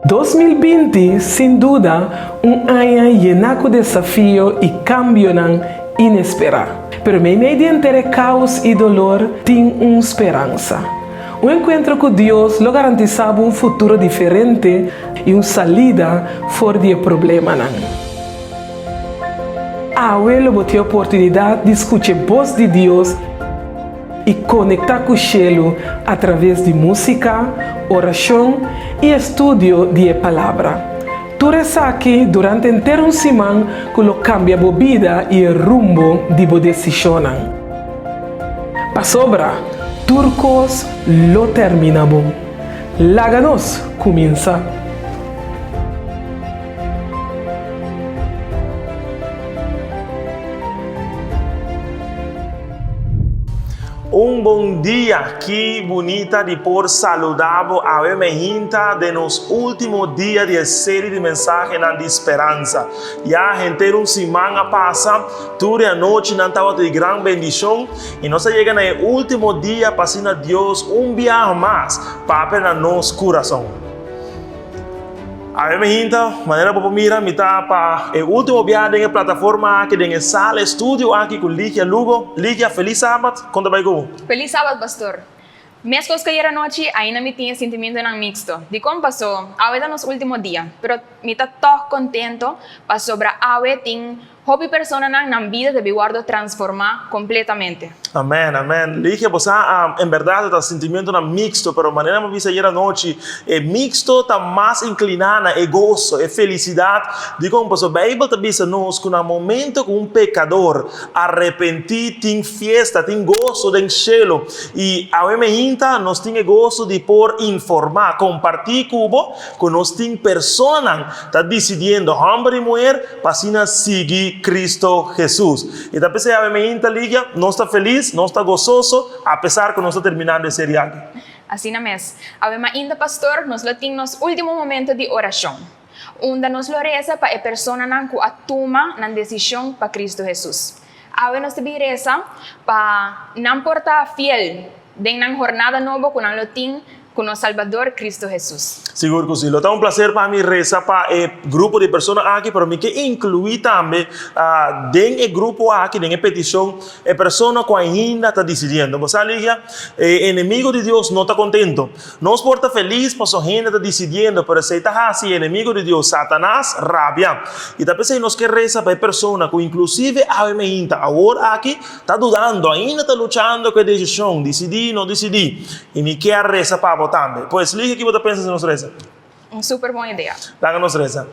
2020, sin duda, un aña yená ku desafio i kambionan inesperá. Pero meimei di henter e kaos i dolor, tin un speransa. Un enkuentro ku Dios lo garantisá bo un futuro diferente i un salida for di e problemanan. Awe lo bo tin e oportunidat di skucha e bos di Dios i konektá ku shelu atraves di músika, orashon i estudio di e Palabra. Tur esaki durante henter un siman ku lo kambia bo bida i e rumbo di bo desishonnan. Pasobra tur kos lo termina bon. Laga nos kuminsá! Un bon dia, ki bunita di por saluda bo awe mehinta den nos ultimo dia di e seri di mensahenan di speransa. Ya henter un siman a pasa, tur e anochinan tabata di gran bendishon i nos a yega na e ultimo dia pa asina Dios un biaha mas papia na nos kurason. Awe mi hinta, manera bo por mira, mi ta pa e ultimo biaha den e plataforma aki, den e sala estudio aki ku Ligia Lugo. Ligia, felis sabat, kon ta bai ku bo? Felis sabat, pastor. Meskos ku ayer anochi, ainda mi tin e sintimentonan miksto. Dikon? Paso awe ta nos ultimo dia, pero mi ta tòg kontento pasobra awe tin Hopi personanan nan bida debe wordo transforma completamente. Amen, amen. Ligia, bo sa, en berdad e ta sentimientonan mixto, pero manera mi a bisa ayer anochi, e mixto ta mas inclina na e goso, e felicidad. Dicon? Pasobra Bijbel ta bisa nos cu na momento cu un pecador arepenti tin fiesta, tin goso den shelo. Y awe meinta nos tin e goso di por informa, comparti cu bo, cu nos tin personanan ta dicidiendo, homber y muher, Pa asina sigui Cristo Jesus. I ta p'esei awe meinta, Ligia, nos ta felis, nos ta gososo, apesar ku nos ta terminando e serie aki. Asina mes. Awe mainta, pastor, nos lo tin nos ultimo momento di orashon, unda nos lo resa pa e personanan ku a tuma nan desishon pa Cristo Jesus. Awe nos ta bin resa pa nan por ta fiel den nan hornada nobo ku nan lo tin ku nos Salbador Cristo Hesus. Sigur ku si. Lo ta un plaser pa mi resa pa e grupo di persona aki, pero mi ke inkluí tambe den e grupo aki, den e petishon, e persona ku ainda ta disidiendo. Bo sa, Ligia, e enemigo di Dios no ta kontento. Nos por ta felis pasobra hende ta disidiendo, pero esei ta hasi e enemigo di Dios, Satanas, rabia. I ta p'esei nos ke resa pa e persona ku inklusive awe meinta, awor aki, ta dudando, ainda ta luchando ku e desishon, disidí, no disidí. I mi kier resa pa bo tambe. Pues, Ligia, ki bo ta pensa si nos resa? Un super bon idea. Laga nos resa.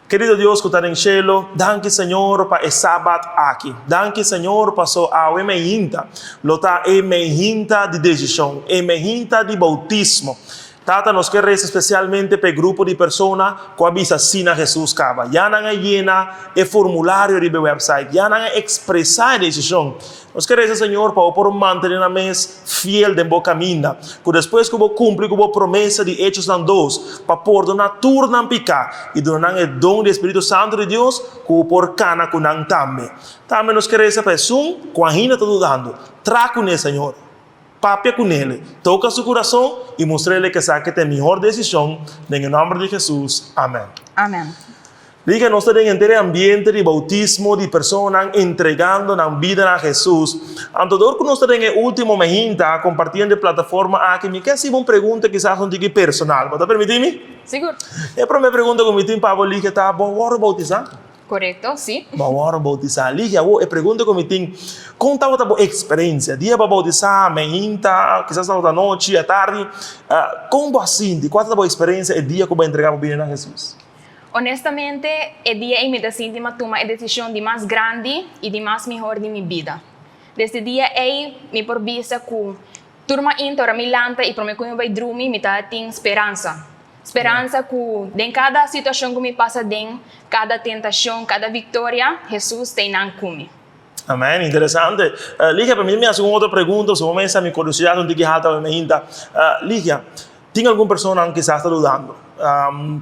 Kerido Dios ku ta den shelu, danki Señor pa e Sabat aki. Danki Señor paso awe meinta lo ta e meinta di desishon, e meinta di boutismo. Tata, nos ke resa spesialmente pa e grupo di persona ku a bisa sí na Hesus kaba. Ya nan a yena e formulario riba e website, ya nan a ekspresá e desishon. Nos ke resa, Señor, pa bo por mantene nan mes fiel den bo kaminda, ku despues ku bo kumpli ku bo promesa di Hechosnan dos, pa pordoná tur nan piká i duna nan e don di e Spiritu Santu di Dios, ku bo por kana ku nan tambe. Tambe nos ke resa pa esun ku ainda ta dudando. Tra kuné, Señor. Papia kunele. Toka su kurason i mustr'ele ku esaki ta e mihor desishon, den e nòmber di Hesus. Amèn. Amèn. Liga nos ta den henter e ambiente di bautismo di personanan entregando nan bida na Hesus. Anto dor ku nos ta den e ultimo mehinta kompartiendo e plataforma aki, mi ke hasi bo un pregunta kisas un tiki personal. Bo ta permití mi? Sigur. E promé pregunta ku mi tin pa bo, Ligia, ta, Bo a wòrdu bautisá? Korekto, si. Bo a wòrdu bautisá. Ligia, awor e pregunta ku mi tin, kon tabata bo eksperensia? Dia bo a bautisá, mehinta, kisas tabata anochi, atardi, kon bo a sinti? Kua tabata bo eksperensia e dia ku bo a entregá bo bida na Hesus? Honestamente, e dia ei mi ta sinti m'a tuma e desishon di mas grandi i di mas mihor di mi bida. Desde dia ei mi por bisa ku tur mainta ora mi lanta i prome ku mi bai drumi mi ta tin speransa. Speransa ku den kada situashon ku mi pasa den, kada tentashon, kada viktoria, Hesus ta einan ku mi. Amen, interesante. Ligia, permiti mi hasi un otro pregunta, su momento mi kuriosidat un tiki halta mi mainta. Ligia, tin algun personanan kisas ta dudando?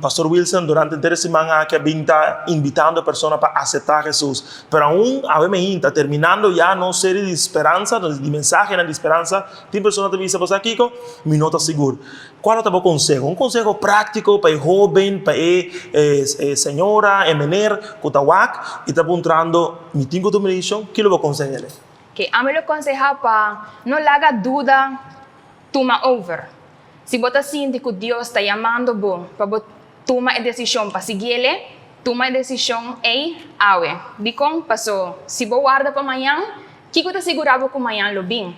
Pastor Wilson durante henter e siman aki a bin ta invitando persona pa aseptá Hesus. Pero aun awe meinta, terminando ya nos serie di speransa, di mensahenan di speransa, tin persona ta bisa, Bo sa kiko? Mi no ta sigur. Cual lo ta bo conseho? Un conseho practico pa e hoben, pa e señora, e meneer cu ta wak y ta puntrando, Mi tin cu tuma decision? Ki lo bo conseh'e? Ke ami lo conseha pa no laga duda tuma over. Si bo ta sinti cu Dios ta yamando bo pa bo tuma e decision pa sigui'Ele, tuma e decision ey awe. Dicon? Paso si bo warda pa mañan, kico ta sigura bo cu mañan lo bin?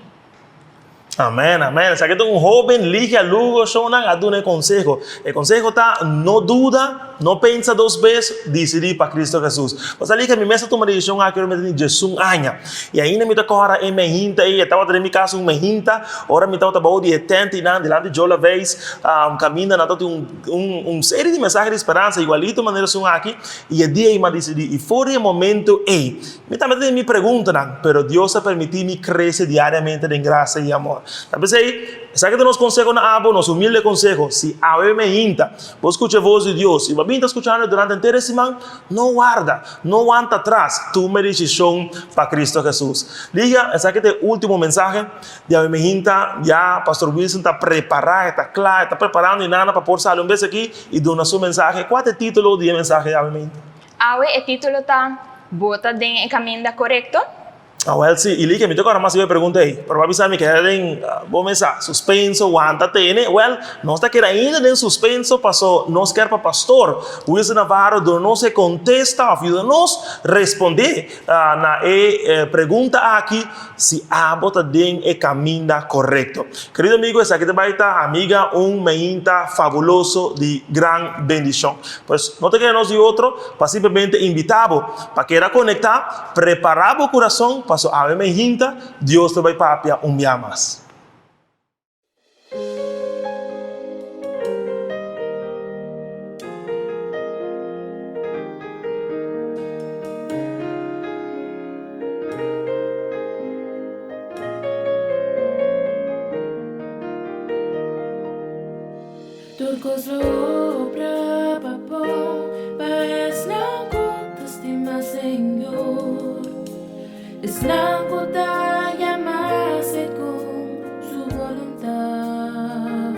Amen, amen. Esaki ta un hoben Ligia Lugo shownan a duna e conseho. E conseho ta, no duda, no pensa dos bes, dicidi pa Cristo Jesus. Pastor Ligia, mi mes a tuma decision aki ora mi teni diesun aña. Y ainda mi ta cora e mehinta ey, e tabata den mi cas un mehinta, ora mi tabata bao di e tent eynan dilanti Joe Laveis, caminda nan tabatin un un un serie di mensahe di speransa igualito manera esun aki, y e dia ey mi a dicidi. Y for di e momento ey, Mi tambe ta tene mi preguntanan, pero Dios a permití mi krese diariamente den grasia i amor. Ta p'esei, esaki ta nos konseho na abo, nos humilde konseho, si awe meinta bo skucha e vos di Dios i bo a bin ta skuchando durante henter e siman, no warda, no wanta atras, tuma e desishon pa Kristu Hesus. Ligia, esaki ta e último mensahe di awe meinta, ya Pastor Wilson ta prepará, e ta kla, e ta preparando i nana pa por sali un bes aki i duna su mensahe. Kua ta e título di e mensahe di awe meinta? Awe e título ta Bo ta den e kaminda korekto? Awel si, i like mi ta kòrda mas riba e pregunta ei. Pero bo a bisa mi keda den, bo mesa, suspenso, wanta tene. Wèl, nos ta keda ainda den suspenso paso nos kier pa pastor Wilson Navarro duna nos e kontesta òf yuda nos respondé na e pregunta aki si abo ta den e kaminda korekto. Kerido amigo, esaki ta bai ta, amiga, un meinta fabuloso di gran bendishon. Pues, no ta keda nos di otro pa simplemente invitá bo pa keda konektá, prepará bo kurason paso awe mei hinta Dios ta bai papia un bia mas. Tur kos lo obra pa bon pa esnan ku ta stima Señor, esnan ku ta yama segun su boluntat.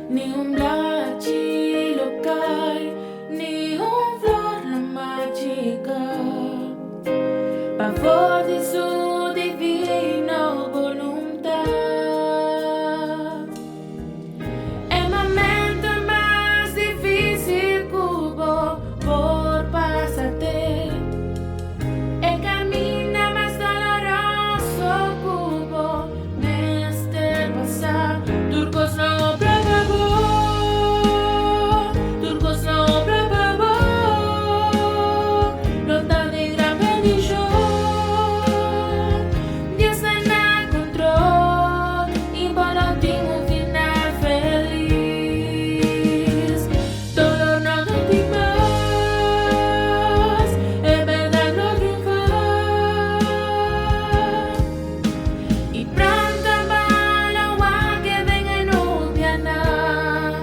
Ni un blachi lo kai, ni un flor lo machiká, pa for di su divino boluntat. E momento mas difícil ku bo por pasa te e kaminda mas doloroso ku bo mester pasa. Tur kos lo obra pa bo, tur kos lo obra pa bo, lo ta di gran bendishon. Dios ta na control y bo lo tin un final feliz. Dolor no ta tin mas, e berdad lo triunfa. Y pronto bo lo wak e den e nubianan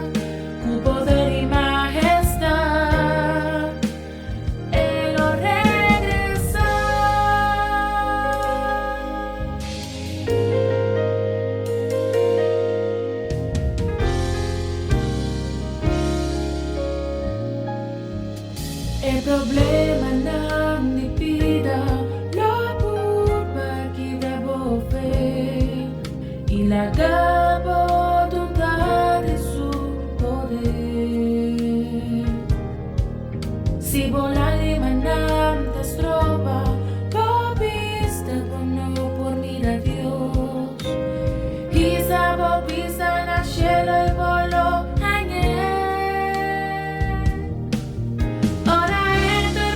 cu poder y majestad. E lo regresá. E problemanan di bida lo purba kibra bo fe i laga bo duda di su poder. Si bo lagrimanan ta stroba bo bista bo no por mira Dios. Hisa bo bista na shelo i bo lo hañ'é. Ora e ta.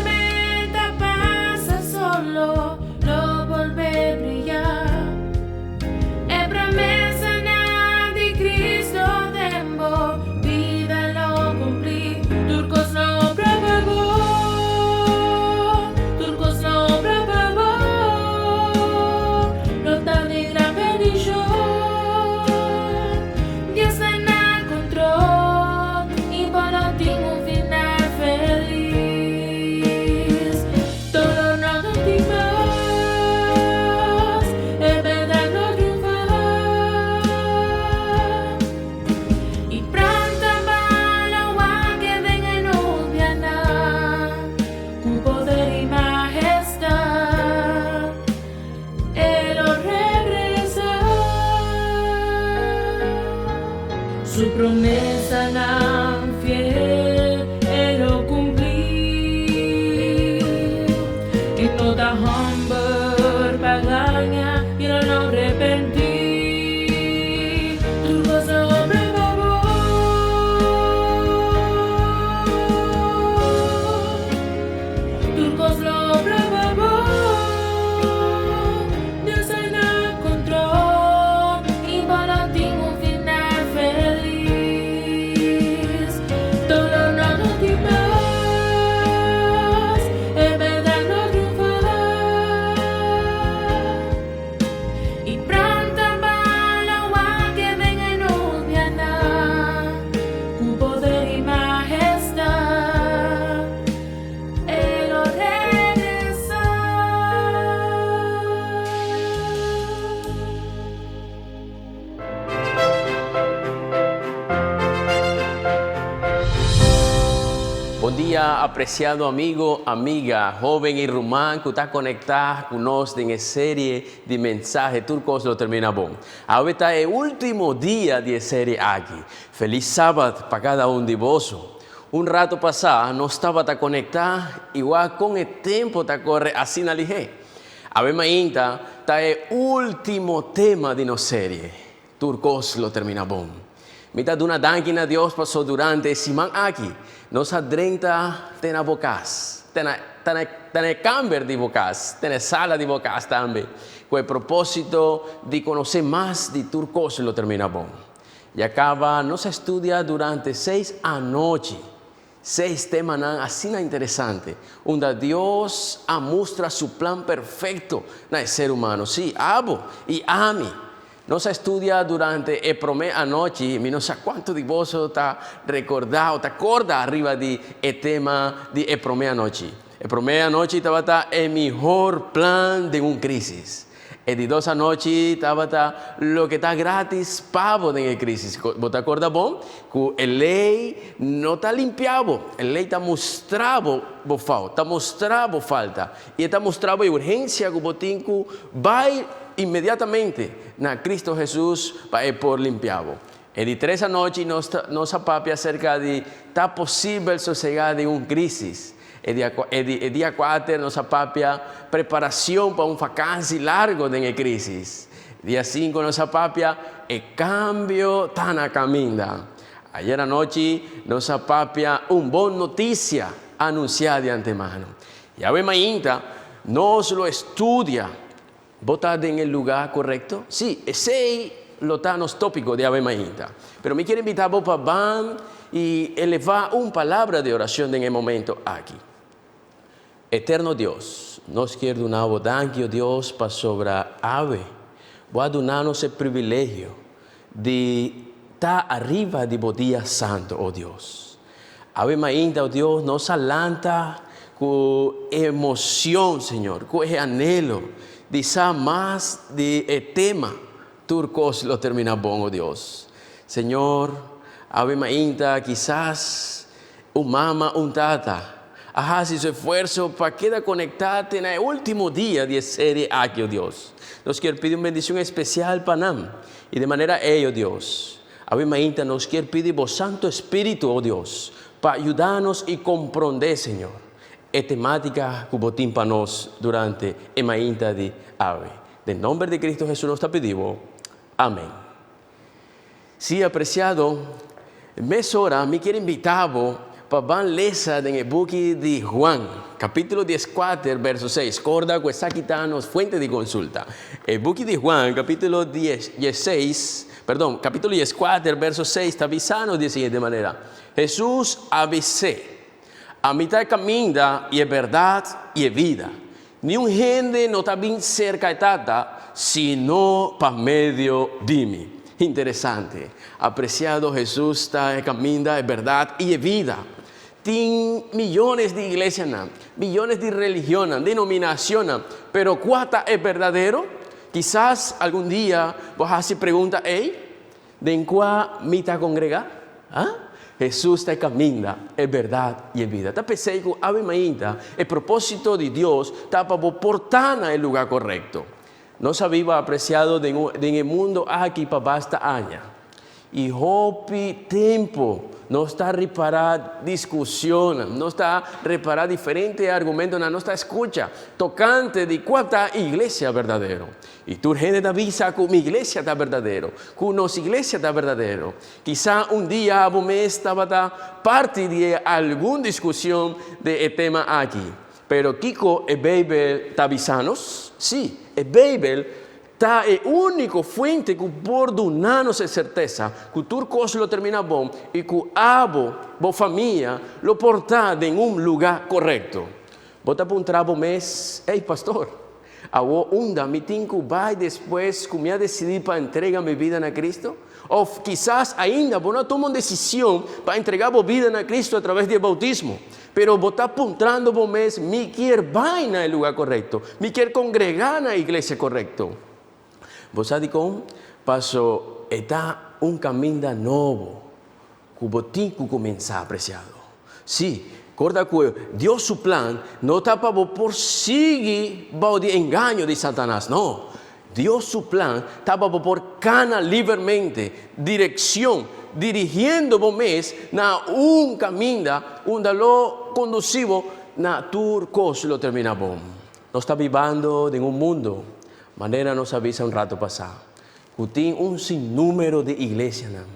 mainta, apresiado amigo, amiga, hóben i ruman ku ta konektá ku nos den e serie di mensahe Tur Kos Lo Termina Bon. Awe ta e último dia di e serie aki. Felis Sabat pa kada un di boso. Un rato pasá nos tabata konektá i wak kon e tempu ta kore asina lihé. Awe mainta ta e último tema di nos serie. Tur kos lo termina bon. Mi ta duna danki na Dios paso durante e siman aki nos a drenta te na bo kas, te na ta na ta na e kamber di bo kas, te na e sala di bo kas tambe, ku e propósito di konosé mas di tur kos lo termina bon. Ya kaba nos a studia durante seis anochi Seis temanan asina interesante, unda Dios a mustra su plan perfecto na e ser humano, sí, abo i ami. Nos a studia durante e promé anochi, mi no sa cuantu di boso ta recorda o ta corda riba di e tema di e promé anochi. E promé anochi tabata e mihor plan den un crisis. E di dos anochi tabata loke ta gratis pa bo den e crisis. Bo ta corda bon cu e ley no ta limpia bo, e ley ta mustra bo bo fout, ta mustra bo falta y e ta mustra bo e urgencia cu bo tin cu bay inmediatamente na Cristo Jesus pa e por limpia bo. E di tres anochi nos ta nos a papia acerca di ta posibel sosega den un crisis. E dia e di e dia kuater nos a papia preparacion pa un vakansi largo den e crisis. Dia sinku nos a papia e cambio ta na caminda. Ayer anochi nos a papia un bon noticia anuncia di antemano. Yahweh mainta nos lo estudia Bo ta den e lugá korekto? Sí, esei lo ta nos tópiko di awe mainta. Pero mi kier invitá bo pa ban i elevá un palabra di orashon den e momento aki. Eterno Dios, nos kier duna bo danki, o Dios, pasobra awe bo a duna nos e privilegio di ta ariba di bo dia santu, o Dios. Awe mainta, o Dios, nos a lanta ku emocion, Señor, ku e anhelo di sa mas di e tema Tur kos lo termina bon, o Dios. Señor, awe mainta kisas un mama, un tata a hasi su esfuerso pa keda konektá te na e último dia di e serie aki, o Dios. Nos kier pidi un bendicion especial pa nan i di manera ei, o Dios, Awe mainta nos kier pidi bo Santo Spiritu, o Dios, pa yuda nos i komprondé, Señor, e temátika ku bo tin pa nos durante e mainta di awe. Den nomber di Cristo Hesus nos ta pidi bo. Amen. Sí, apresiado, mesora mi kier invitá bo pa ban lesa den e buki di Juan, kapítulo dieskuater, verso seis. Korda ku esaki ta nos fuente di konsulta. E buki di Juan, kapítulo diesseis, Perdon, capítulo dieskuater, verso seis ta bisa nos di e siguiente manera, Hesus a bis'é, Ami ta e kaminda i e bèrdat i e bida. Niun hende no ta bin serka e Tata sino pa medio di mi. Interesante! Apresiado, Hesus ta e kaminda, e bèrdat i e bida. Tin miyones di iglesianan, miyones di religionnan, denominacionnan, pero kua ta e berdadero? Kisas algun dia bo hasi pregunta ei, Den kua mi ta kongregá? Ha? Hesus ta e kaminda, e bèrdat i e bida. Ta p'esei ku awe mainta e propósito di Dios ta pa bo por ta na e lugá korekto. Nos a biba apresiado den den e mundo aki pa basta aña. I hopi tempu nos ta ripará diskushonnan, nos ta repará diferente argumentonan, nos ta skucha tokante di kua ta iglesia berdadero. I tur hende ta bisa ku mi iglesia ta berdadero, ku nos iglesia ta berdadero. Kisá un dia abo mes tabata parti di algun diskushon di e tema aki. Pero kiko e Beibel ta bisa nos? Sí, e Beibel Ta e úniko fuente ku por duna nos e sertesa ku tur kos lo terminá bon i ku abo, bo famia, lo por ta den un lugá korekto. Bo ta puntra bo mes, Ey, pastor, awor unda mi tin ku bai despues ku mi a desidí pa entrega mi bida na Kristu? Òf kisas ainda bo no a tuma un desishon pa entregá bo bida na Kristu atraves di e boutismo. Pero bo ta puntrando bo mes, Mi kier bai na e lugá korekto? Mi kier kongregá na e iglesia korekto? Bo sa dikon? Paso e ta un kaminda nobo ku bo tin ku kuminsá, apresiado. Sí, Korda ku Dios su plan no ta pa bo por sigui bou di engaño di Satanas, no. Dios su plan ta pa bo por kana libermente, direkshon, dirigiendo bo mes na un kaminda unda lo kondusí bo na tur kos lo terminá bon. Nos ta bibando den un mundu, manera nos a bisa un ratu pasá, ku tin un sinnúmero di iglesianan,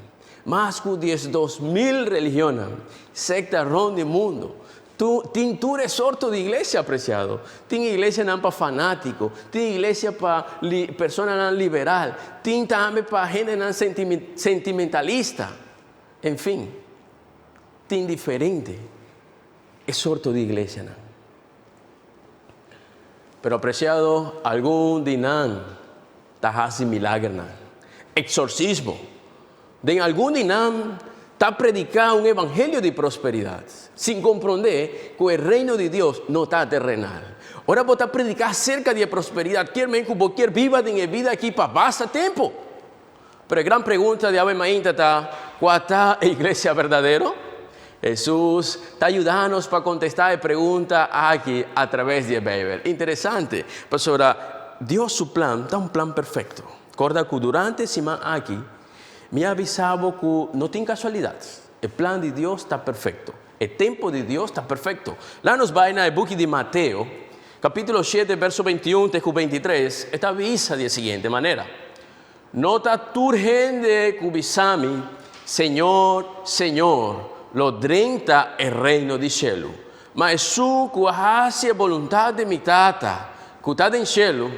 mas ku 12.000 religionnan, sekta rònt di mundu. Tu, tin tur e sorto di iglesia, apresiado. Tin iglesianan pa fanátiko, tin iglesia pa li, personanan liberal, tin tambe pa hendenan sentimi, sentimentalista. En fin, tin diferente e sorto di iglesianan. Pero apresiado, algun di nan ta hasi milagernan, eksorsismo. Den algun di nan ta prediká un evangelio di prosperidat, sin komprondé ku e Reino di Dios no ta terrenal. Ora bo ta prediká aserka di e prosperidat, kier men ku bo kier biba den e bida akí pa basta tempu. Pero e gran pregunta di awe mainta ta, Kua ta e iglesia berdadero? Hesus ta yuda nos pa kontestá e pregunta aki atraves di e Beibel. Interesante, pasobra Dios su plan ta un plan perfekto. Kòrda ku durante e siman aki mi a bisa bo ku no tin kasualidat. E plan di Dios ta perfekto. E tempu di Dios ta perfekto. Laga nos bai na e buki di Mateo, kapítulo shete, verso 21 te ku 23, e ta bisa di e siguiente manera, No ta tur hende ku bisa mi, Señor, Señor, lo drenta e Reino di shelu, ma esun ku a hasi e boluntat di mi Tata ku ta den shelu.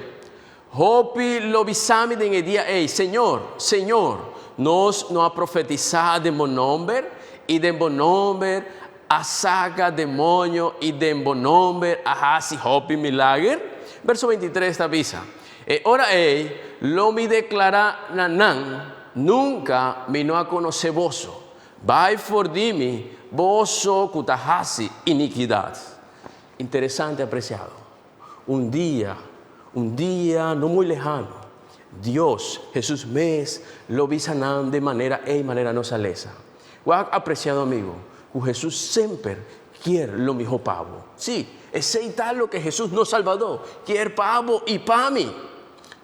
Hopi lo bisa mi den e dia ei, Señor, Señor, nos no a profetisá den bo nomber, i den bo nomber a saka demoño i den bo nomber a hasi hopi milager? Verso 23 ta bisa, E ora ei lo mi deklará na nan, Nunka mi no a konosé boso. Bai for di mi, boso ku ta hasi inikidat. Interesante apresiado. Un dia, un dia no muy lehano, Dios, Hesus mes, lo bisa nan den manera ei manera nos a lesa. Wak, apresiado amigo, ku Hesus semper kier lo mihó pa bo. Sí, esei ta loke Hesus nos Salbadó kier pa bo i pa mi.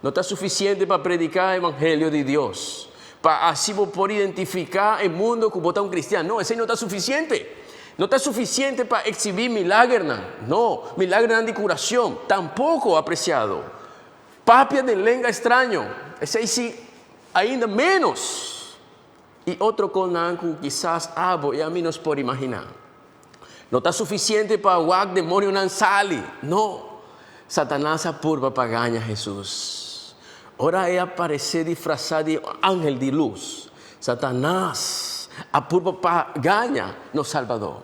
No ta sufisiente pa prediká evangelio di Dios, pa asi bo por identifiká e mundo ku bo ta un kristian. No, esei no ta sufisiente. No ta sufisiente pa eksibí milagernan, no, milagernan di kurashon, tampoko, apresiado. Papia den lenga estraño, esei sí ainda ménos. I otro kosnan ku kisas abo i ami nos por imaginá. No ta sufisiente pa wak demonionan sali. No. Satanas a purba pa gaña Hesus. Ora e aparesé disfrasá di angel di lus, Satanas a purba pa gaña nos Salbador.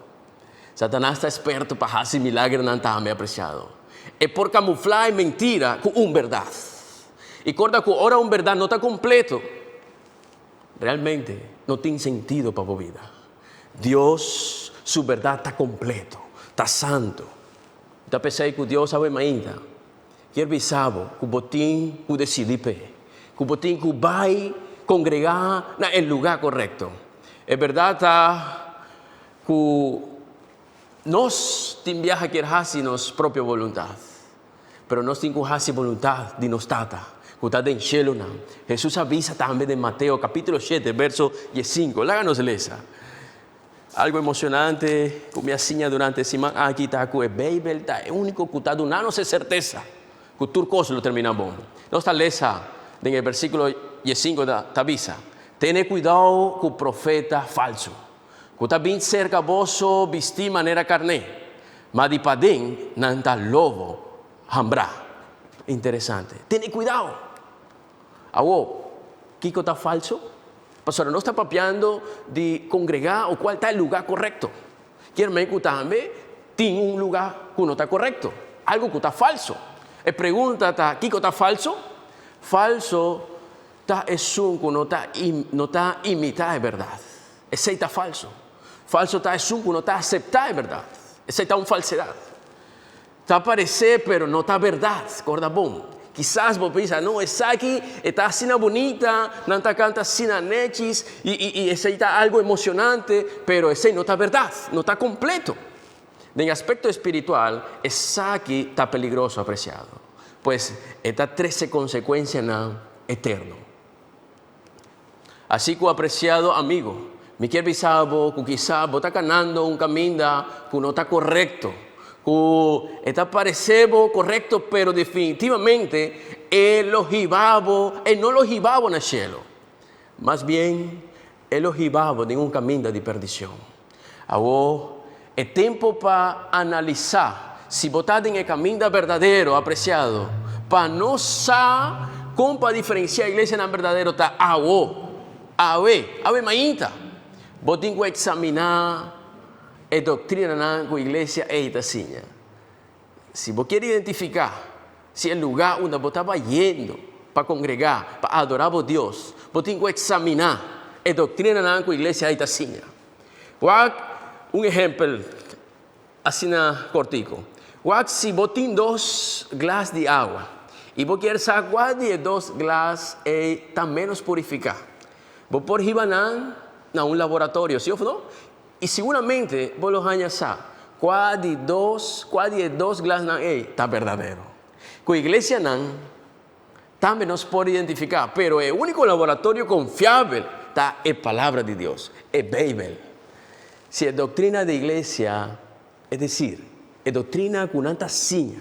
Satanas ta esperto pa hasi milagernan tambe, apresiado. E por kamuflá e mentira ku un bèrdat. I korda ku ora un bèrdat no ta kompleto, Realmente no tin sentido pa bo bida. Dios su berdad ta completo, ta santo. Ta p'esei cu Dios awe mainta kier bisa bo cu bo tin cu decidi p'e, cu bo tin cu bai congrega na e luga corecto. E berdad ta cu nos tin biaha kier haci nos propio boluntad. Pero nos tin ku hasi boluntat di nos Tata ku ta den shelunan. Hesus a bisa tambe den Mateo kapítulo shete, verso diesinku. Laga nos lesa. Algu emoshonante ku mi a siña durante e siman aki ta ku e Beibel ta e úniko ku ta duna nos e sertesa ku tur kos lo terminá bon. Nos ta lesa den e versíkulo diesinku ta bisa, Tene kuidou ku profeta falsu. Ku ta bin serka boso bistí manera karné, ma di paden nan ta lobo hambrá. Interesante. Tene kuidao! Awor, kiko ta falso? Pasobra nos ta papiando di kongregá o kual ta e lugá korekto. Kier men ku tambe tin un lugá ku no ta korekto, algu ku ta falso. E pregunta ta, kiko ta falso? Falso ta esun ku no ta no ta imitá e bèrdat. Esei ta falso. Falso ta esun ku no ta aseptá e bèrdat. Esei ta un falsedat. Ta paresé pero no ta bèrdat. Kòrda bon. Kisas bo pensa, no, esaki e ta asina bunita, nan ta kanta asina nechis i i i esei ta algu emoshonante, pero esei no ta bèrdat, no ta kompleto. Den aspekto espiritual, esaki ta peligroso, apresiado, pues e ta trese konsekuensianan eterno. Asi ku apresiado amigo, mi kier bisa bo ku kisa bo ta kanando un kaminda ku no ta korekto, ku e ta paresé bo korekto pero definitivamente e lo hiba bo, e no lo hiba bo na shelu. Mas bien, e lo hiba bo den un kaminda di perdishon. Awor e tempu pa analisá si bo ta den e kaminda berdadero, apresiado, pa nos sa kon pa diferensiá iglesianan berdadero ta awo, awe, awe mainta. Bo tin ku eksaminá e doktrinanan ku iglesia ei ta siña. Si bo kier identifiká si e lugá unda bo ta bayendo pa kongregá, pa adorá bo Dios, bo tin ku eksaminá e doktrinanan ku iglesia ei ta siña. Wak un ehèmpel asina kòrtiku. Wak si bo tin dos glas di awa i bo kier sa kua di e dos glas ei ta ménos purifiká. Bo por hiba nan na un laboratorio, si òf no? I siguramente bo lo haña sa kua di dos kua di e dos glasnan ei ta berdadero. Ku iglesianan tambe nos por identifiká, pero e úniko laboratorio konfiabel ta e Palabra di Dios, e Beibel. Si e doktrina di iglesia, es desir, e doktrina ku nan ta siña,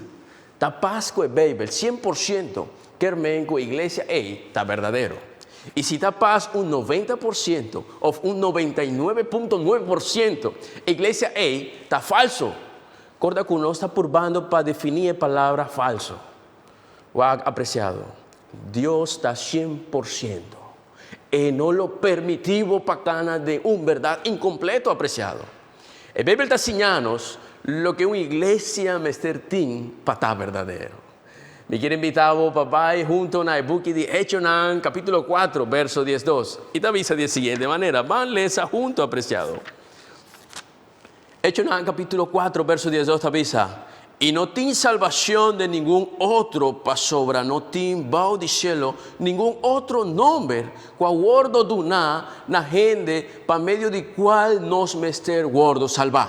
ta pas ku e Beibel 100%, kier men ku e iglesia ei ta berdadero. I si ta pas un 90% òf un 99.9%, e iglesia ei ta falso. Korda ku nos ta purbando pa definí e palabra falso. Wak apresiado, Dios ta 100%. E no lo permití bo pa kana den un bèrdat inkompleto, apresiado. E Beibel ta siña nos loke un iglesia mester tin pa ta berdadero. Mi kier invitá bo pa bai hunto na e buki di Echonan, kapítulo 4, verso 12. I ta bisa di e siguiente manera, ban lesa hunto, apresiado. Echonan kapítulo 4, verso 12 ta bisa, I no tin salbacion den ningun otro, pasobra no tin bou di cielo ningun otro nomber cu a wordo duná na hende pa medio di cual nos mester wordo salbá.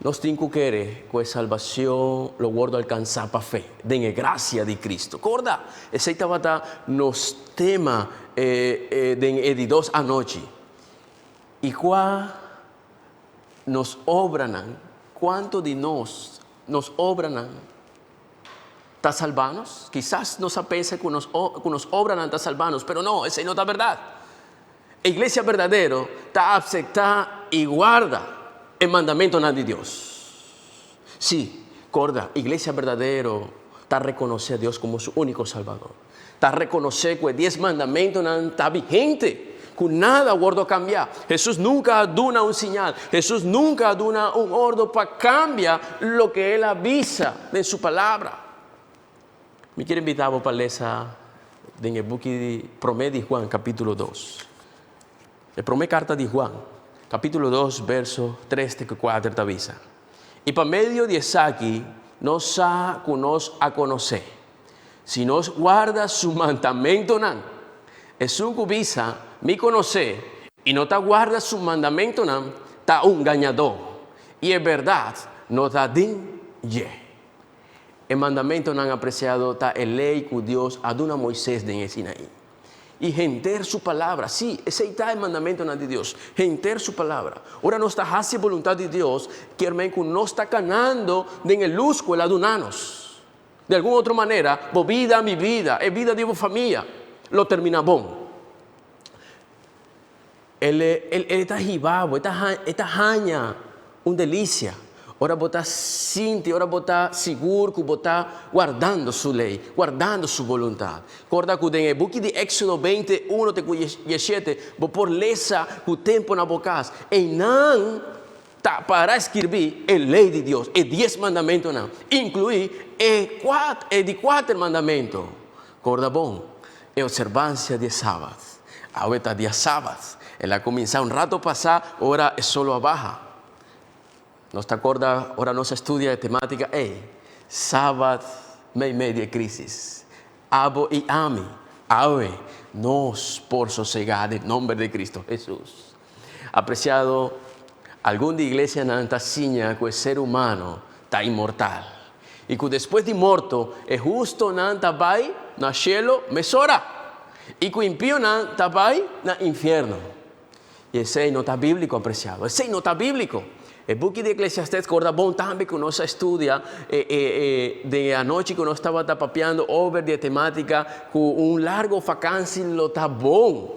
Nos tin cu kere cu e salbacion lo wordo alcansá pa fe den e gracia di Cristo. Corda, esey tabata nos tema den e di dos anochi. I kua nos obranan, kuantu di nos, nos obranan ta salba nos? Kisas nos a pensa ku nos ku nos obranan ta salba nos, pero no, esei no ta bèrdat. E iglesia berdadero ta aseptá i warda e mandamentonan di Dios. Sí, korda, iglesia berdadero ta rekonosé a Dios komo su úniko Salbador. Ta rekonosé ku e dies mandamentonan ta vigente, ku nada a wòrdu kambiá. Hesus nunka a duna un siñal, Hesus nunka a duna un òrdu pa kambia loke el a bisa den su Palabra. Mi kier invitá bo pa lesa den e buki di Promé di Juan, kapítulo 2. E promé karta di Juan, kapítulo 2, verso 3 te ku 4 ta bisa, I pa medio di esaki nos sa ku nos a konosé. Si nos warda su mandamentonan. Esun ku bisa, Mi konosé, i no ta warda su mandamentonan, ta un gañadó, i e bèrdat no ta den dje. E mandamentonan apresiado ta e lei ku Dios a duna Moisés den e Sinaí. I henter su palabra, sí, esei ta e mandamentonan di Dios, henter su palabra. Ora nos ta hasi e boluntat di Dios, kier men ku nos ta kanando den e lus ku el a duna nos. Di algun otro manera, bo bida, mi bida, e bida di bo famia lo termina bon. El el ta hiba bo, e ta e ta haña un delisia ora bo ta sinti, ora bo ta sigur ku bo ta wardando su lei, wardando su boluntat. Korda ku den e buki di Éksodo 20, uno te ku diesshete, bo por lesa ku tempu na bo kas. Einan Ta para skirbí e lei di Dios, e dies mandamentonan, inkluí e e di kuater mandamento. Korda bon, e opservansia di e Sabat. Awe ta dia Sabat. El a kuminsá un rato pasá ora e solo a baha. Nos ta korda ora nos a studia e temátika ei, Sabat meimei di e krísis. Abo i ami, awe nos por sosegá den nomber di Kristu Hesus. Apresiado. Algun di iglesianan ta siña ku e ser humano ta inmortal i ku despues di morto e hustonan ta bai na shelu mesora i ku impionan ta bai na infierno. I esei no ta bíbliko, apresiado. Esei no ta bíbliko. E buki di Eklesiastés korda bon tambe ku nos a studia e e e den e anochi ku nos tabata papiando over di e temátika ku un largo fakansi lo ta bon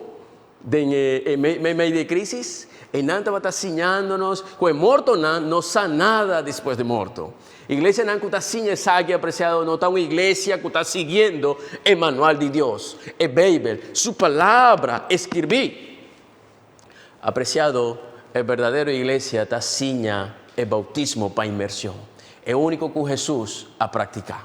den e e meimei di e krísis. Einan tabata siñando nos ku e mortonan no sa nada despues di morto. Iglesianan ku ta siña esaki, apresiado, no ta un iglesia ku ta siguiendo e manual di Dios, e Beibel, su Palabra skirbí. Apresiado, e berdadero iglesia ta siña e boutismo pa inmershon, e úniko ku Hesus a praktiká.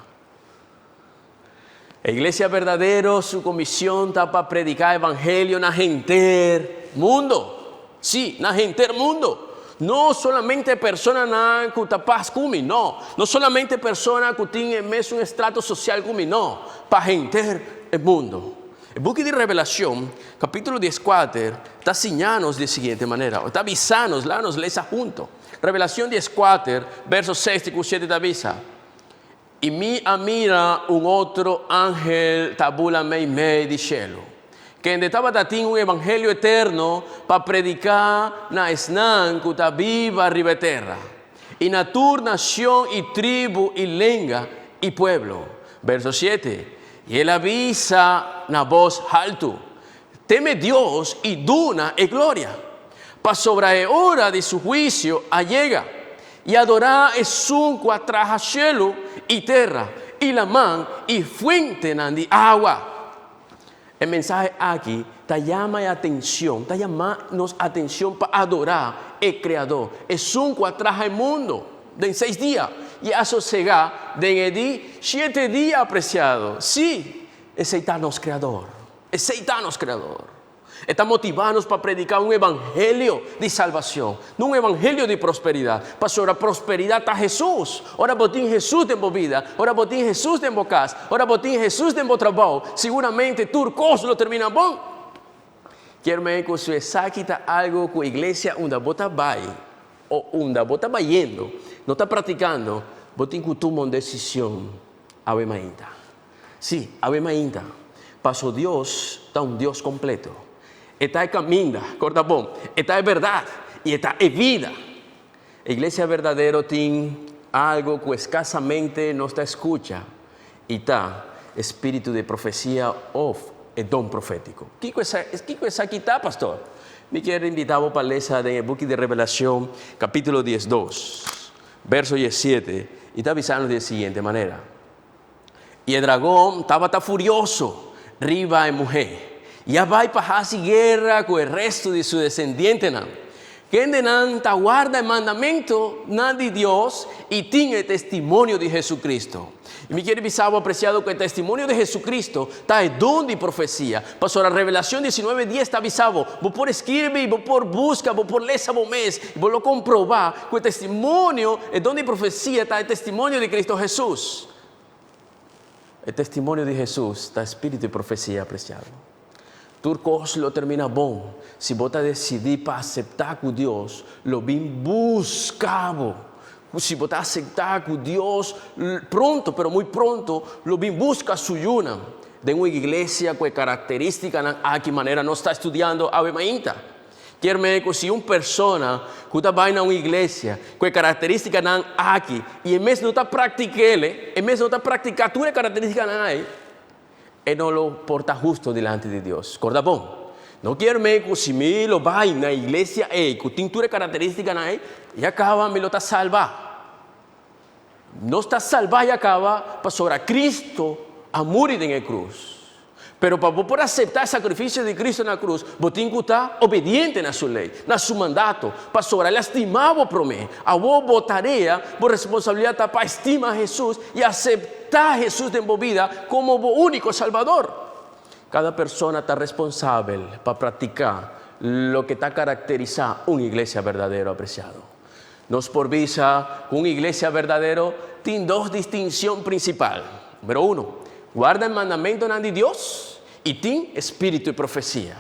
E iglesia berdadero su comision ta pa predica evangelio na henter mundo. Sí, na henter mundo. No solamente personanan cu ta pas cu mi, no. No solamente persona cu tin e mesun estrato social cu mi, no. Pa henter e mundo. E buki di Revelacion, capitulo diescuater, ta siña nos di e siguiente manera, o ta bisa nos, laga nos lesa hunto. Revelacion diescuater, verso seis te cu siete ta bisa, I mi a mira un otro angel ta bula meimei di shelu, kende tabata tin un evangelio eterno pa prediká na esnan ku ta biba riba e tera, i na tur nashon i tribu i lenga i pueblo. Verso shete, I el a bisa na bos haltu, Teme Dios i duna e gloria, pasobra e ora di su huisio a yega, i adorá esun ku a traha shelu i tera i laman i fuentenan di awa. E mensahe aki ta yama e atencion, ta yama nos atencion pa adorá e Creador, esun ku a traha e mundo den seis dia i a sosegá den e di shete dia apreciado. Sí, esei ta nos Creador. Esei ta nos Creador. E ta motivá nos pa prediká un evangelio di salbacion, no un evangelio di prosperidad, pasobra prosperidad ta Hesus. Ora bo tin Hesus den bo bida, ora bo tin Hesus den bo cas, ora bo tin Hesus den bo trabou, siguramente tur cos lo termina bon. Kier mei cu su esaki ta algo cu iglesia unda bo ta bai o unda bo ta bayendo no ta practicando, bo tin cu tuma un decision awe mainta. Sí, awe mainta. Paso Dios ta un Dios kompleto. E ta e kaminda, korda bon, e ta e bèrdat i e ta e bida. E iglesia berdadero tin algo ku eskasamente nos ta skucha i ta e spiritu di profesia òf e don profétiko. Kiko kiko esaki ta, pastor? Mi kier invitá bo pa lesa den e buki di Revelashon, kapítulo diesdos, verso diesiete, i ta bisa nos di e siguiente manera. I e dragon tabata furioso riba e muhé, i a bai pa hasi guera ku e restu di su desendientenan, kendenan ta warda e mandamentunan di Dios i tin e testimonio di Hesukristu. I mi kier bisa bo, apresiado, ku e testimonio di Hesukristu ta e don di profesia. Pasobra Revelacion diesinuebe dies ta bisa bo, bo por skirbi, bo por buska, bo por lesa bo mes, i bo lo komprobá ku e testimonio, e don di profesia ta e testimonio di Cristo Hesus. E testimonio di Hesus ta spiritu di profesia apresiado. Tur kos lo termina bon si bo ta desidí pa aseptá ku Dios lo bin buska bo. Si bo ta aseptá ku Dios pronto, pero muy pronto, lo bin buska su yunan den un iglesia ku e karakterístikanan aki manera nos ta studiando awe mainta. Kier mei ku si un persona ku ta bai na un iglesia ku e karakterístikanan aki i e mes no ta praktik'el, e mes no ta praktiká tur e karakterístikanan ai, e no lo por ta husto dilanti di Dios. Korda bon, no kier mei ku si mi lo bai na iglesia ei ku tin tur e karakterístikanan ei, ya kaba mi lo ta salbá. Nos ta salbá ya kaba pasobra Cristo a muri den e krus. Pero pa bo por aseptá e sakrifisio di Cristo na krus, bo tin ku ta obediente na su lei, na su mandato, pasobra el a stima bo promé. Awor bo tarea, bo responsabilidat ta pa stima Hesus i aseptá Hesus den bo bida komo bo úniko Salbador. Kada persona ta responsabel pa praktiká loke ta karakterisá un iglesia berdadero apresiado. Nos por bisa ku un iglesia berdadero tin dos distinshon prinsipal. Número uno, warda e mandamentonan di Dios i tin spiritu di profesia.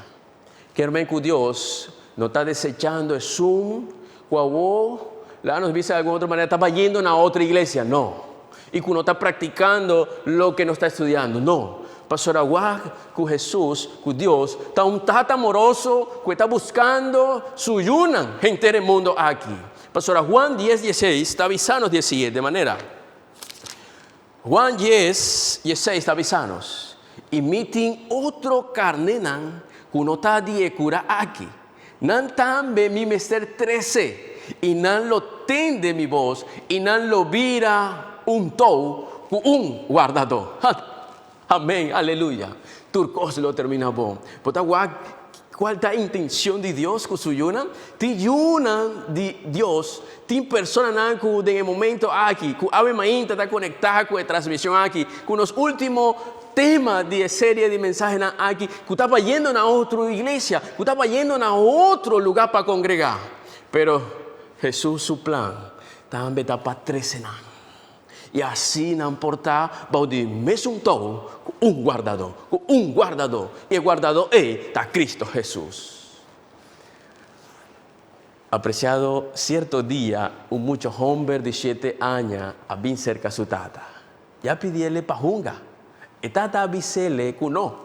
Kier men ku Dios no ta desechando esun Ku awor, laga nos bisa di algun otro manera, ta bayendo na otro iglesia. No. I ku no ta praktikando loke nos ta estudiando. No. Pasobra wak ku Hesus, ku Dios, ta un Tata amoroso ku e ta buskando su yunan henter e mundo aki. Pasobra Juan dies dieseis ta bisa nos di e siguiente manera. Juan dies dieseis ta bisa nos, I mi tin otro karnenan ku no ta di e kura aki. Nan tambe mi mester trese, i nan lo tende mi bos, i nan lo bira un tou ku un wardadó. Amén, aleluya. Tur kos lo termina bon. Bo ta wak kual ta intencion di Dios ku su yunan? Tin yunan di Dios, tin personanan ku den e momento aki, ku awe mainta ta konektá ku e transmision aki, ku nos ultimo tema di e serie di mensahenan aki, ku ta bayendo na otro iglesia, ku ta bayendo na otro lugá pa kongregá. Pero Hesus su plan tambe ta pa trese nan. I asi nan por ta bou di mesun tou ku un guardadó, ku un guardadó, i e guardadó ei ta Cristo Hesus. Apresiado, sierto dia un mucha homber di shete aña a bin serka su tata i a pidiele pa hunga. E tata a bisele ku no,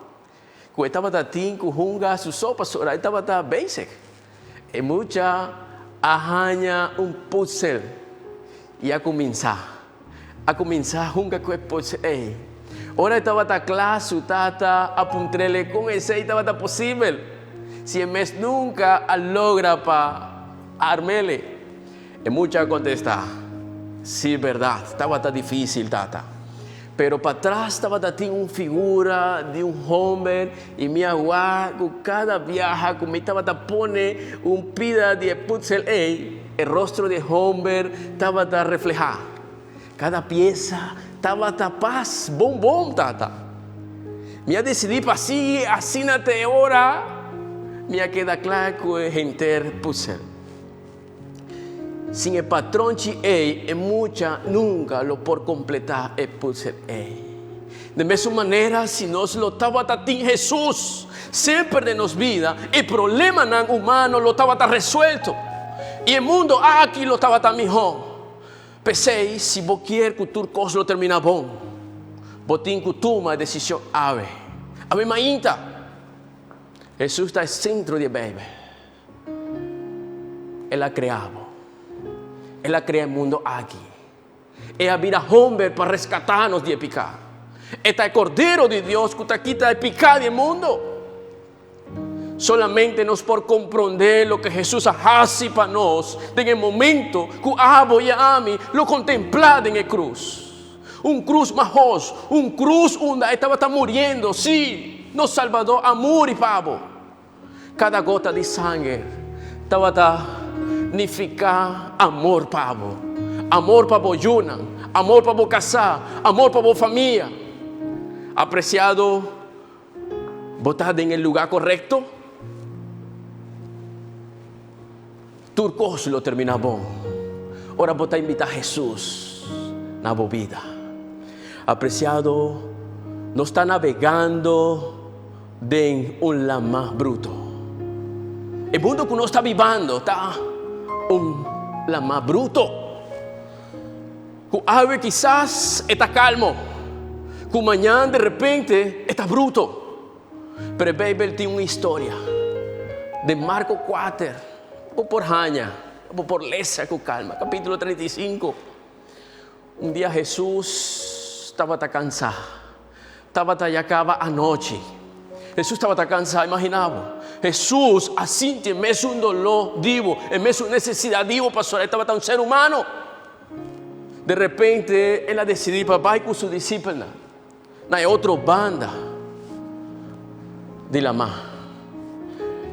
ku e tabata tin ku hunga su so pasobra e tabata bezig. E mucha a haña un pùzel i a kuminsá a kuminsá hunga ku e pùzel ei. Ora e tabata kla, su tata a puntr'el kon esei tabata posibel si e mes nunka a logra pa arm'el. E mucha a kontestá, Sí, bèrdat, tabata difísil, tata. Pero patras tabata tin un figura di un homber i mi a wak ku kada biaha ku mi tabata pone un pida di e putzel ei, e rostro di e homber tabata reflehá. Kada piesa tabata pas bon bon, tata. Mi a disidí pa sigui asina te ora mi a keda kla ku e henter putzel. Sin e patronchi ei, e mucha nunka lo por kompletá e pùzel ei. Den mesun manera, si nos lo tabata tin Hesus semper den nos bida, e problemanan humano lo tabata resuelto i e mundo aki lo tabata mihó. P'esei, si bo kier ku tur kos lo terminá bon, bo tin ku tuma e desishon awe. Awe mainta, Hesus ta e sentro di e Beibel. El a krea bo. El a krea e mundo aki. E a bira homber pa reskatá nos di e piká. E ta e Kordero di Dios ku ta kita e piká di e mundo. Solamente nos por komprondé loke Hesus a hasi pa nos den e momento ku abo i ami lo kontemplá den e krus. Un krus mahos, un krus unda e tabata muriendo, sí, nos Salbador a muri pa bo. Kada gota di sanger tabata nifiká amor pa bo, amor pa bo yunan, amor pa bo kasá, amor pa bo famia. Apresiado, bo ta den e lugá korekto? Tur kos lo terminá bon ora bo ta invitá Hesus na bo bida. Apresiado, nos ta nabegando den un lamá bruto. E mundo ku nos ta bibando ta un lamá bruto. Ku awe kisas e ta kalmo, ku mañan de repente e ta bruto. Pero e Beibel tin un historia. Den Marko kuater, bo por haña, bo por lesa ku kalma, kapítulo 35. Un dia Hesus tabata kansá. Tabata ya kaba anochi. Hesus tabata kansá, imaginá bo. Hesus a sinti e mesun doló di bo, e mesun nesesidat di bo, pasobra e tabata un ser humano. De repente el a desidí pa bai ku su disipelnan na e otro banda di lamá.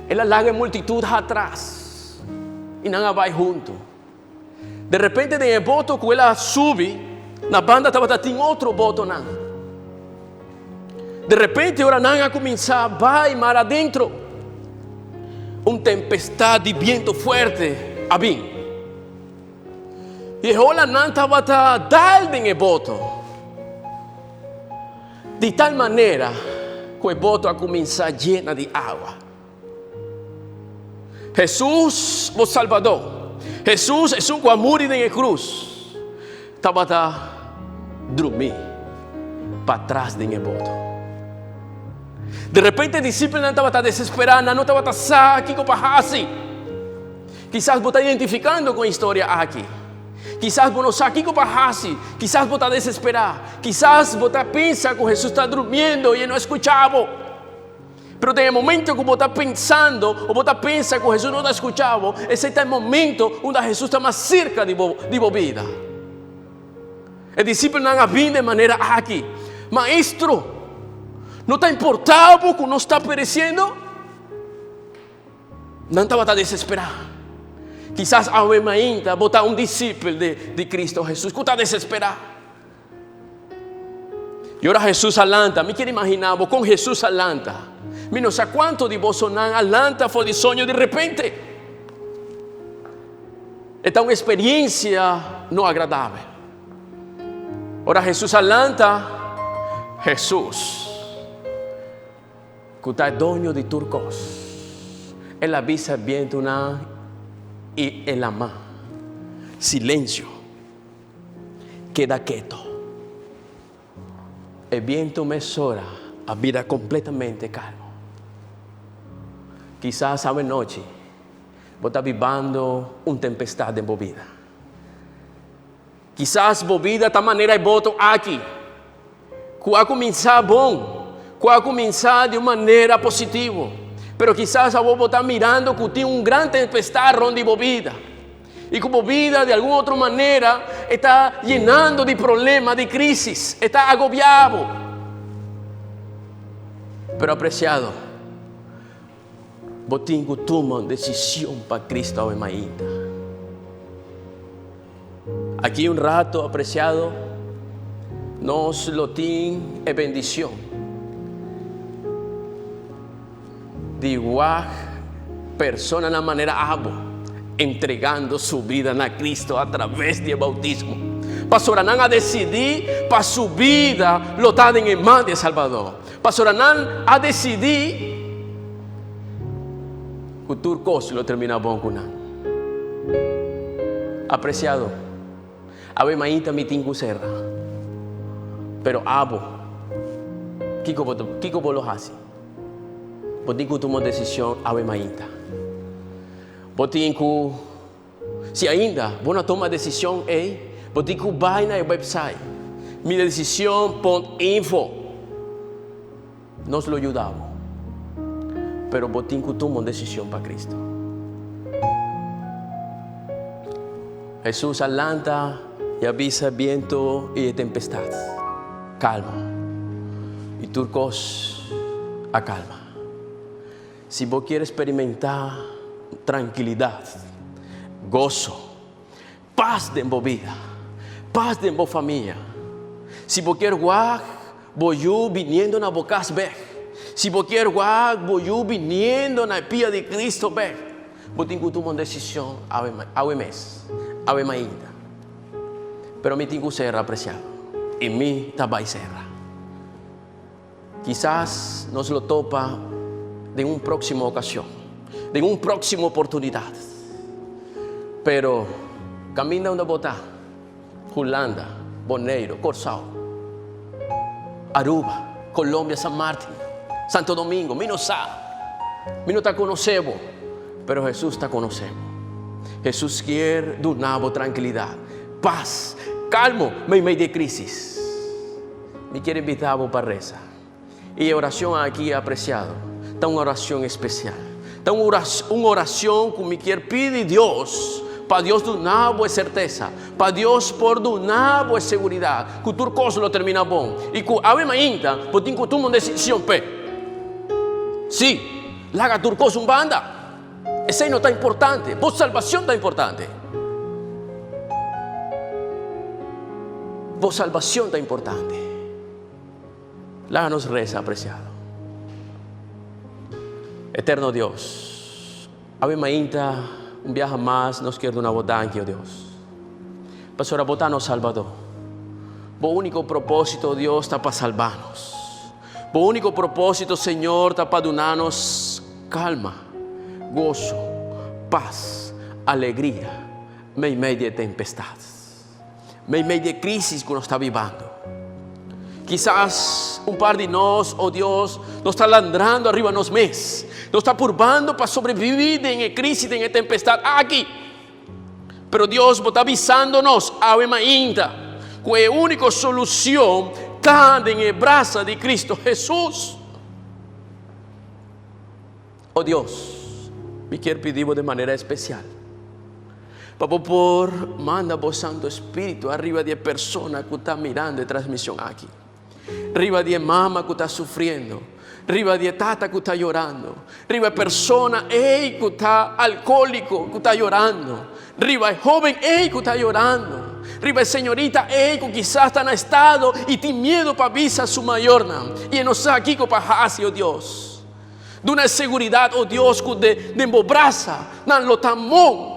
El a laga e multitut atras i nan a bai huntu. De repente den e boto ku el a subi, na banda tabata tin otro botonan. De repente ora nan a kuminsá bai mar adentro, un tempestat di biento fuerte a bin. I e olanan tabata dal den e boto di tal manera ku e boto a kuminsá yena di awa. Hesus bo Salbadó. Hesus, esun ku a muri den e krus, tabata drumí patras den e boto. De repente e disipelnan tabata desesperá, nan no tabata sa kiko pa hasi. Kisas bo ta identifikando ku e historia aki. Kisas bo no sa kiko pa hasi, kisas bo ta desesperá, kisas bo ta pensa ku Hesus ta drumiendo i e no a skucha bo. Pero den e momento ku bo ta pensando o bo ta pensa ku Hesus no ta skucha bo, esei ta e momento unda Hesus ta mas serka di bo di bo bida. E disipelnan a bin den manera aki, Maestro, no ta importá bo ku nos ta peresiendo? Nan tabata desesperá. Kisas awe mainta bo ta un disipel di di Cristo Hesus ku ta desesperá. I ora Hesus a lanta, mi kier imaginá bo kon Hesus a lanta. Mi no sa kuantu di bosonan a lanta for di soño di repente. E ta un eksperiensia no agradabel. Ora Hesus a lanta, Hesus, ku ta e doño di tur kos, el a bisa e bientunan i e lamá, Silensio! Keda keto. E bientu mesora a bira kompletamente kalmo. Kisas awenochi bo ta bibando un tempestat den bo bida. Kisas bo bida ta manera e boto aki, ku a kuminsá bon, ku a kuminsá di un manera positivo, pero kisas awor bo ta mirando ku tin un gran tempestat rònt di bo bida. I ku bo bida di algun otro manera e ta yenando di problema, di crisis, e ta agobiá bo. Pero apresiado, bo tin ku tuma un desishon pa Cristo awe mainta. Aki un rato, apresiado, nos lo tin e bendishon di wak personanan manera abo entregando su bida na Cristo a traves di e bautismo. Pasobra nan a decidí pa su bida lo ta den e man di e Salbador. Pasobra nan a decidí cu tur cos lo termina bon cu nan. Apreciado, awe mainta mi tin cu cera. Pero abo, kico bo, kico bo lo haci? Bo tin ku tuma un desishon awe mainta. Bo tin ku, si ainda bo no a tuma desishon ei, bo tin ku bai na e website midesishon punt info. Nos lo yuda bo. Pero bo tin ku tuma un desishon pa Kristu. Hesus a lanta i a bisa e bientu i e tempestat, Kalma. I tur kos a kalma. Si bo kier sperimentá trankilidat, goso, pas den bo bida, pas den bo famia, si bo kier wak bo yu biniendo na bo kas bèk, si bo kier wak bo yu biniendo na e pia di Cristo bèk, bo tin ku tuma un desishon awe mes, awe mainta. Pero mi tin ku sera apresiado i mi ta bai sera. Kisas nos lo topa den un próksimo okashon, den un próksimo oportunidat. Pero kaminda unda bo ta, Hulanda, Boneiru, Kòrsou, Aruba, Colombia, San Martin, Santo Domingo, mi no sa, mi no ta konosé bo, pero Hesus ta konosé bo. Hesus kier duna bo trankilidat, pas, kalmo meimei di e krisis. Mi kier invitá bo pa resa. I e orashon aki, apresiado, ta un orashon espesial. Ta un un orashon ku mi kier pidi Dios pa Dios duna bo e sertesa, pa Dios por duna bo e seguridat ku tur kos lo termina bon i ku awe mainta bo tin ku tuma un desishon p'e. Sí, laga tur kos un banda. Esei no ta importante, bo salbacion ta importante. Bo salbacion ta importante. Laga nos reza, apreciado. Eterno Dios, awe mainta un biaha mas nos kier duna bo danki, oh Dios. Pasobra bo ta nos Salbador. Bo unico proposito, oh Dios, ta pa salba nos. Bo úniko propósito, Señor, ta pa duna nos kalma, goso, pas, alegria. Meimei di e tempestat. Meimei di e krísis ku nos ta bibando. Kisas un par di nos, o Dios, nos ta landrando ariba nos mes. Nos ta purbando pa sobreviví den e krísis, den e tempestat aki. Pero Dios, bo ta bisando nos awe mainta ku e úniko solushon ta den e brasa di Kristu Hesus. O Dios, mi kier pidi bo den manera espesial pa bo por manda bo Santo Spiritu ariba di e persona ku ta mirando e transmision aki, riba di e mama ku ta sufriendo, riba di e tata ku ta yorando, riba e persona ei ku ta alkoliko ku ta yorando, riba e hoben ei ku ta yorando, riba e señorita ei ku kisas ta na estado i tin miedu pa bisa su mayornan i e no sa kiko pa hasi, o Dios. Duna e seguridat, o Dios, ku den bo brasa nan lo ta mon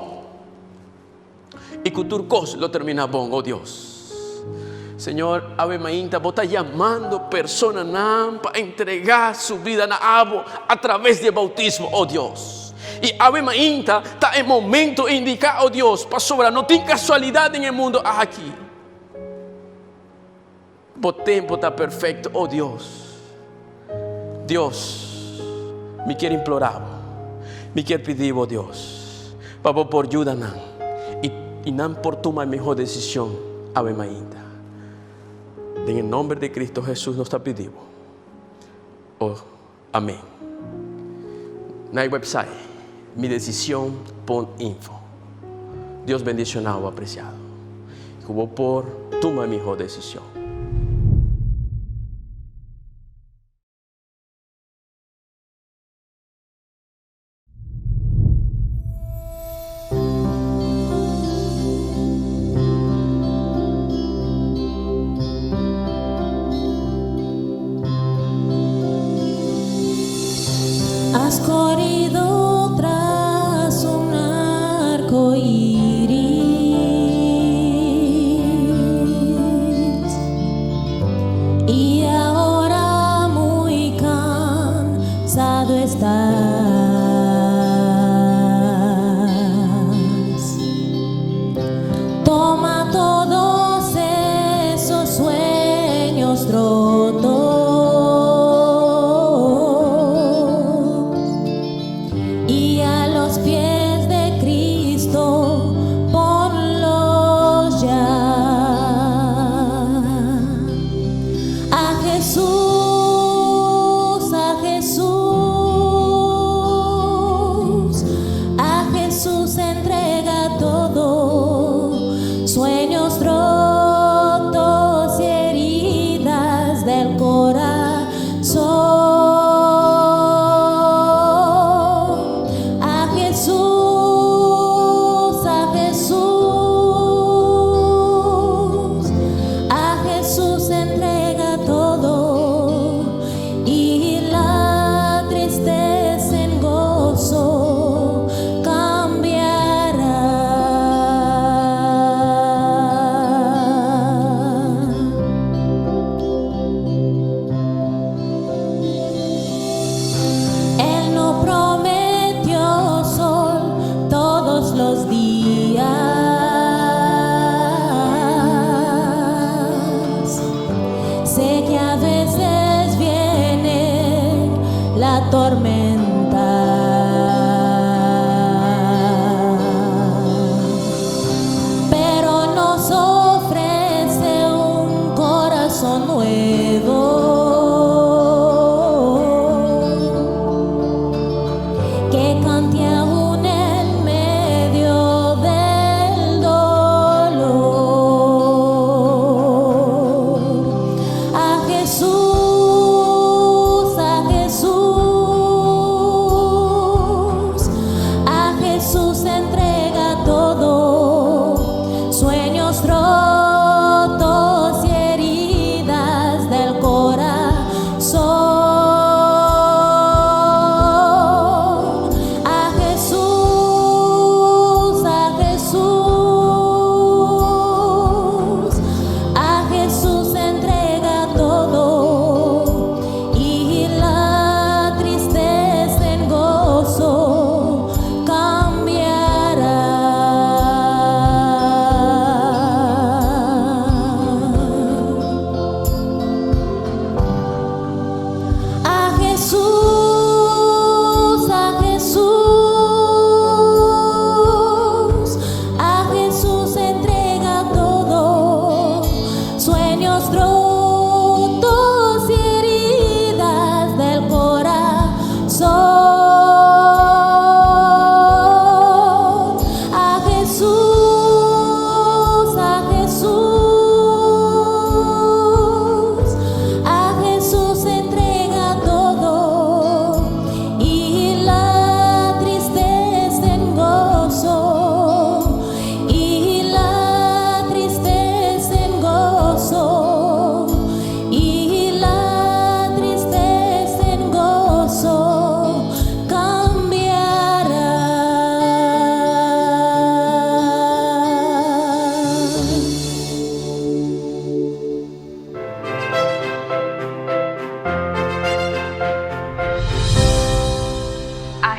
i ku tur kos lo terminá bon, o Dios. Señor, awe mainta bo ta yamando personanan pa entregá su bida na abo a traves di e boutismo, o Dios. I awe mainta ta e momento indiká, o Dios, pasobra no tin kasualidat den e mundo aki. Bo tempo ta perfecto, oh Dios. Dios, mi kier implora bo, mi kier pidi bo, Dios, pa bo por yuda nan i, i nan por tuma e mihó desishon awe mainta. Den e nomber di Cristo Jesus nos ta pidi bo. Oh, amén. Na e website midecision.info. Dios bendiciona bo apreciado. Cu bo por tuma e miho decision. Has corrido tras un arco iris y ahora muy cansado estás. Toma todos esos sueños rotos y a los pies de Cristo ponlos ya. A Jesús, a Jesús, a Jesús entrega todo, sueños rotos y heridas del corazón. A Jesús, a Jesús, a Jesús entrega todo y la tristeza en gozo cambiará. Él no prometió sol todos los días. Sé que a veces viene la tormenta. Pero nos ofrece un corazón nuevo que cante aún en medio del dolor. A Jesús, a Jesús,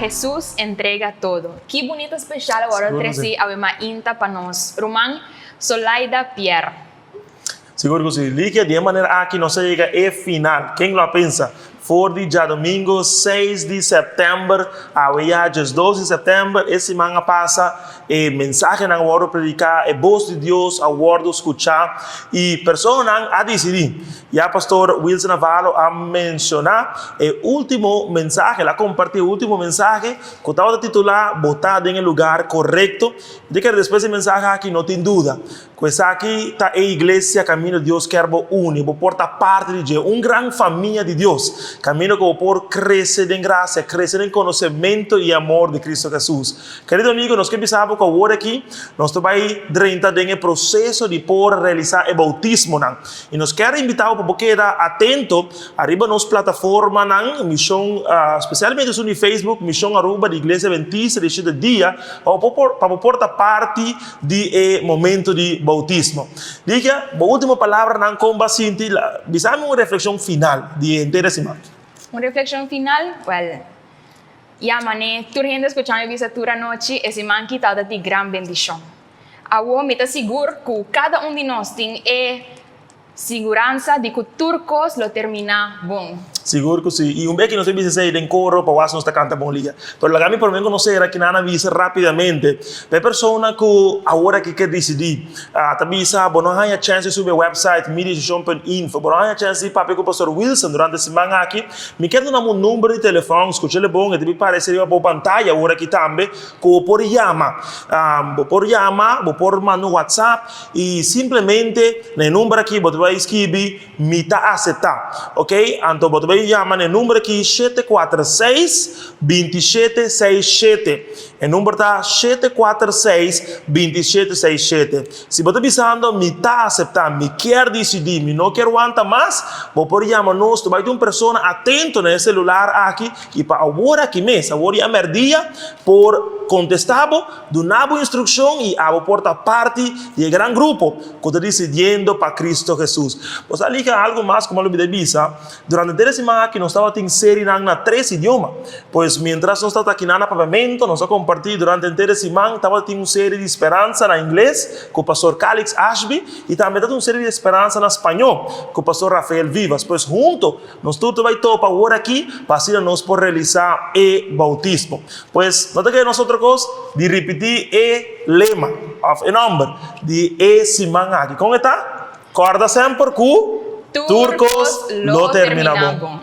Jesus entrega todo. Ki bunita special a wordo treci awe mainta pa nos ruman Solaida Pierre. Sigur cu si. Likia, di e manera aki nos a yega e final. Ken lo a pensa? For di djadomingo seis di sèptèmber awe ya diesdos di sèptèmber, e siman a pasa, e mensahenan a wòrdu prediká, e bos di Dios a wòrdu skuchá i personanan a disidí. Ya Pastor Wilson Navarro a menshoná e último mensahe, el a kompartí e último mensahe ku tabata titulá Bo ta den e lugar korekto. Mi ta kere despues di e mensahe aki no tin duda Ku esaki ta e iglesia kaminda Dios kier bo uni, bo por ta parti di dje, un gran famia di Dios, kaminda ku bo por krese den grasia, krese den konosementu i amor di Kristu Hesus. Kerido amigo, nos ke bisa bo ku awor aki nos ta bai drenta den e proseso di por realisá e boutismonan. I nos kier invitá bo pa bo keda atento ariba nos plataformanan, Mishon, spesialmente esun di Facebook, Mishon Aruba di Iglesia Adventista di Shete Dia, pa bo por pa bo por ta parti di e momento di boutismo. Ligia, bo ultimo palabranan kon bo a sinti? Bisa mi un reflekshon final di e henter e siman. Un reflekshon final? Wèl, ya man'é tur hende skucha mi bisa tur anochi, e siman ki tabata di gran bendishon. Awor mi ta sigur ku kada un di nos tin e Siguransa di ku tur kos lo terminá bon. Sigur ku si. I un bes ki nos a bisa esei den koro pa wak si nos ta kanta bon liga. Pero laga mi promé ku nos sera kinan a bisa rápidamente pa e persona ku awor aki ke disidí. Ta bisa bo no haña chèns di subi e wèpsait midesishon.info, bo no haña chèns di papia ku Pastor Wilson durante e siman aki. Mi kier duna bo un number di telefòn, skuch'el bon, e ta bin parese riba bo pantaya awor aki tambe, ku bo por yama. Bo por yama, bo por manda un whatsapp. I simplemente na e number aki bo ta bai skibi mi ta aseptá. Ok, anto bo ta bai yama na e number aki 746 2767. E number ta 746 2767. Si bo ta bisando mi ta aseptá, mi kier disidí, mi no kier wanta mas, bo por yama nos. Ta bai tin un persona atento na e selular aki i pa awor aki mes, awor ya mèrdia, por kontestá bo. Duna bo instrukshon i abo por ta parti di e gran grupo ku ta disidiendo pa Kristu Hesus. Bo sa liga algu mas ku mi a lubida bisa? Durante henter e siman aki nos tabatin serinan na tres idioma. Pues mientras nos tabata akinan na Papiamento nos a kompartí durante henter e siman tabatin un seri di Speransa na ingles ku Pastor Calix Ashby i tambe tabatin un seri di Speransa na spañó ku Pastor Rafael Vivas. Pues hunto Nos tur ta bai topa awor aki pa asina nos por realisá e boutismo. Pues, no ta keda nos otro kos di ripití e lema òf e nòmber di e siman aki. Kon e ta? Kòrda semper ku tur kos lo terminá bon.